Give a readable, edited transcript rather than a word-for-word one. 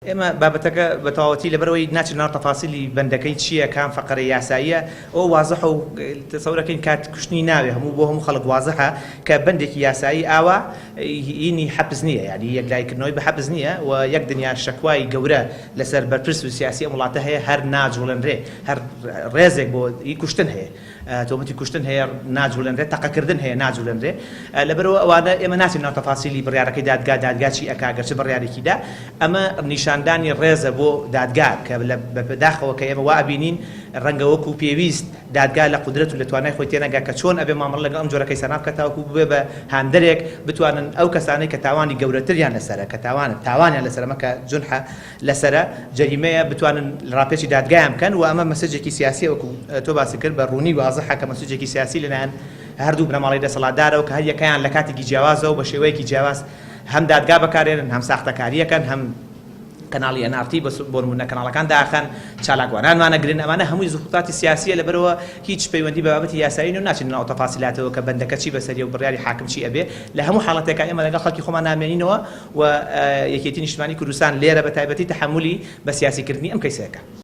ئێمە بابەتەکە بە تەواوەتی لەبەرئەوەی ناچینە ناو تەفاسیلی بەندەکەی چییە، کام فەقەرەی یاساییە، ئەوە وازحە و تەسەورەکەین کات کوشتنی ناوێ هەموو بۆ هەموو خەڵک وازحە کە بەندێکی یاسایی ئاوا هینی حەپس نییە یانی یەکلاییکردنەوەی بە حەپس نییە و یەک دنیا شەکوای گەورە لەسەر بەرپرس و سیاسی ئەم وڵاتە هەیە هەر ناجوڵێنرێ هەر ڕێزێک بۆ ئی کوشتن هەیە. تۆمەتی کوشتن هەیە ناجولێنرێ، تەقەکردن هەیە ناجولێنرێ، لەبەرئەوە ئەوانە ئێمە ناچین ناو تەفاسیلی بڕیارەکەی دادگا، دادگا چی ئەکا گەر چ بڕیارێکی دا، ئەمە نیشاندانی ڕێزە بۆ دادگا کە بەداخەوە کە ئێمە وا ئەبینین ڕەنگە وەکو پێویست دادگا لە قودرەت و لە توانای خۆی تێنەگا کە چۆن ئەبێ مامەڵە لەگەڵ ئەم جۆرە کەیسانە بکات تاوەکو ببێ بە هاندەرێک بتوانن ئەو کەسانەی کە تاوانی گەورەتریان لەسەرە کە تاوان تاوانیان لەسەرە مەکە جونحە لەسەرە جەریمەیە بتوانن ڕاپێچی دادگایان بکەن و ئەمە مەسجێکی سیاسیە وەکو تۆ باست کرد بە ڕوونی وازحە کە مەسجێکی سیاسی لەلایەن هەردوو بنەماڵەی دەسەڵاتدارەوە کە هەریەکەیان لە کاتێکی جیاوازەوە بە شێوەیەکی جیاواز هەم دادگا بەکارێنن هەم ساختەکاریەکەن هەم کەناڵی NRT بۆ نمونە کەناڵەکان داخەن چالاکوانانمان ئەگرن ئەمانە هەمووی زخوتاتی سیاسیە لەبەرەوە هیچ پەیوەندی بە بابەتی یاسایی نیە و ناچینە ناو تەفاسیلاتەوە کە بەندەکە چی بەسەریە و بڕیاری حاکم چی ئەبێ لە هەموو حاڵەتێکا ئێمە لەگەڵ خەڵکی خۆمان نامێنینەوە و یەکێتی نیشتمانی کوردستان لێرە بە تایبەتی تەحەمولی بە سیاسی کردنی ئەم کەیسەکە.